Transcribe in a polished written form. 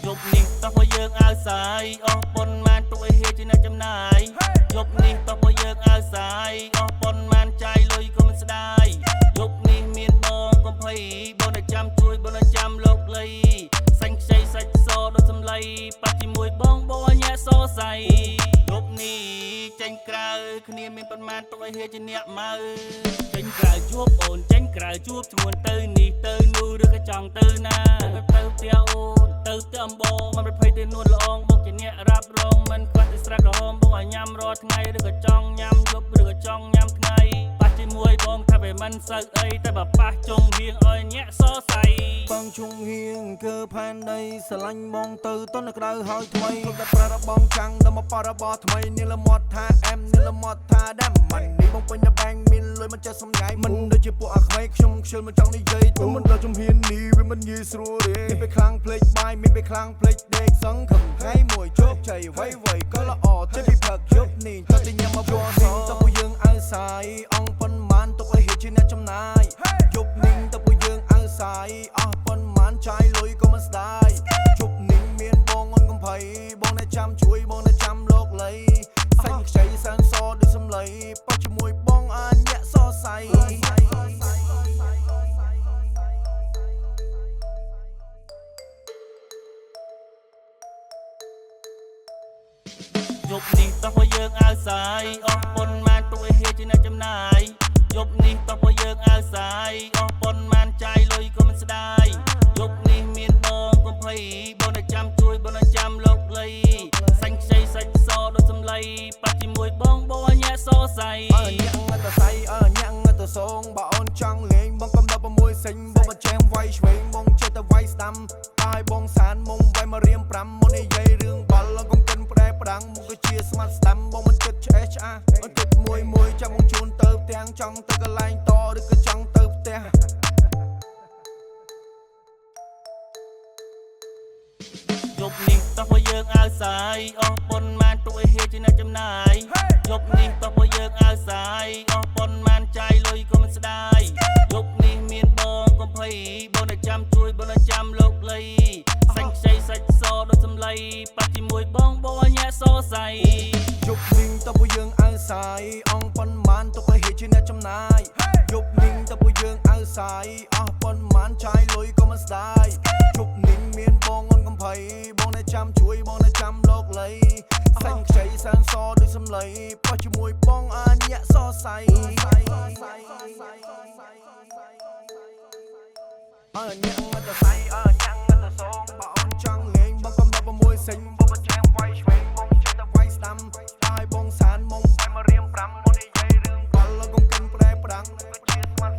យប់នេះតោះពួកយើងអាវសាយអស់ប៉ុន្មានទុកឲ្យហៀជាអ្នកចំណាយយប់នេះតោះពួកយើងអាវសាយអស់ប៉ុន្មានចាយលុយក៏មិនស្ដាយយប់នេះមានបងកំភៃបងតែចាំជួយបងតែចាំលោកលៃសាញ់ខ្ចីសាច់សដូចសំឡីប៉ះជាមួយបងបងឲ្យញាក់សរសៃយប់នេះចេញក្រៅគ្នាមានប៉ុន្មានទុកឲ្យហៀជាអ្នកម៉ៅចេញក្រៅជួបអូនចេញក្រៅជួបឈ្ងួនទៅនេះទៅនោះឬក៏ចង់ទៅណាទៅផ្ទះអូនទៅផ្ទះអំបងមិនប្រភ័យទេនួនល្អងបងជាអ្នករ៉ាប់រងមិនខ្វះទេស្រាក្រហមបងឲ្យញ៉ាំរាល់ថ្ងៃឬក៏ចង់ញ៉ាំយប់ឬក៏ចង់ញ៉ាំថ្ងៃប៉ះជាមួយបងថាវាមិនសូវអីតែបើប៉ះចុងហៀងឲ្យញាក់សរសៃ បងជុងហៀងគឺផែនដីស្រឡាញ់បងទៅតនក្តៅហើយថ្មីគ្រប់តែប្រារបងចាំងដល់មកបរបរថ្មីនេះលមាត់ថាអែមនេះលមាត់ថាដាំមិននេះបងពេញតែបាំងមានលុយមិនចេះសំញ៉ៃមិនដូចជាពួកអាក្មេងខ្ញុំខ្ជិលមិនចង់និយាយទៅមិនដល់ជំហាននេះវាមិនងាយស្រួលទេមានពេលខ្លាំងភ្លេចបាយមានពេលខ្លាំងភ្លេចដេកសង្ឃឹមថ្ងៃមួយជោគជ័យអ្វីៗក៏ល្អចេះពីផឹកយប់នេះតើតែញ៉ាំមកពណ៌សតើពួកយើងអើសាយអង្គប៉ុន្មានទុកឲ្យហៀជាអ្នកចំណាយយប់នេះតើពួកយើងអើសាយអស់ប៉ុន្មានចាយលុយក៏មិនស្ដាយជប់នេះមានបងអូនកំភៃបងនៅចាំជួយបងនៅចាំលោកលៃសាញ់ខ្ចីសានសដូចសំឡីប៉ះជាមួយបងអាញាក់សរសៃ យប់នេះតោះពួកយើងអាវសាយអស់ប៉ុន្មានទុកឲ្យហៀជាអ្នកចំណាយយប់នេះតោះពួកយើងអាវសាយអស់ប៉ុន្មានចាយលុយក៏មិនស្ដាយយប់នេះមានបងកំភៃបងតែចាំជួយបងតែចាំលោកលៃសាញ់ខ្ចីសាច់សដូចសំឡីប៉ះជាមួយបងបងឲ្យញាក់សរសៃ អើញាក់ងទៅសៃអើញាក់ងទៅសងបើអូនចង់លេងបងកំដល់6សេញបងមកចែមវាយឆ្វេងបងចេះតែវាយស្ដាំហើយបងសានមុំវាយមករៀម5មុននិយាយរឿងបាល់កុំកិនប្រែផ្ដាំងមុខក៏ជាស្មាត់ស្ដាំបងមិនគិតឆ្អេះឆ្អាអូនគិតមួយមួយចាំបងជូនទៅផ្ទាំងចង់ទៅកន្លែងតឬក៏ចង់ទៅផ្ទះ យប់នេះតោះពួកយើងអាវសាយអស់ប៉ុន្មានទុកឲ្យហៀជាអ្នកចំណាយយប់នេះតោះពួកយើងអាវសាយអស់ប៉ុន្មានចាយលុយក៏មិនស្ដាយយប់នេះមានបងកំភៃបងតែចាំជួយបងតែចាំលោកលៃសាញ់ខ្ចីសាច់សដូចសំឡីប៉ះជាមួយបងបងឲ្យញាក់សរសៃ យប់នេះតើពួកយើងអើសាយអង្គប៉ុន្មានទុកឲ្យហៀជាអ្នកចំណាយយប់នេះតើពួកយើងអើសាយអស់ប៉ុន្មានចាយលុយក៏មិនស្ដាយយប់នេះមានបងអូនកំភៃបងនៅចាំជួយបងនៅចាំលោកលៃសាញ់ខ្ចីសានសដូចសំឡីប៉ះជាមួយបងអាញាក់សរសៃអើញាក់ងទៅសៃអើញាក់ងទៅសងបើអូនចង់លេងបងកំដល់6សេញបងមកចែមវាយឆ្វេងបងចេះតែវាយស្ដាំហើយបងសានមុំវាយមករៀម5មុននិយាយរឿងបាល់កុំកិនប្រែផ្ដាំងក៏ជាស្មាត់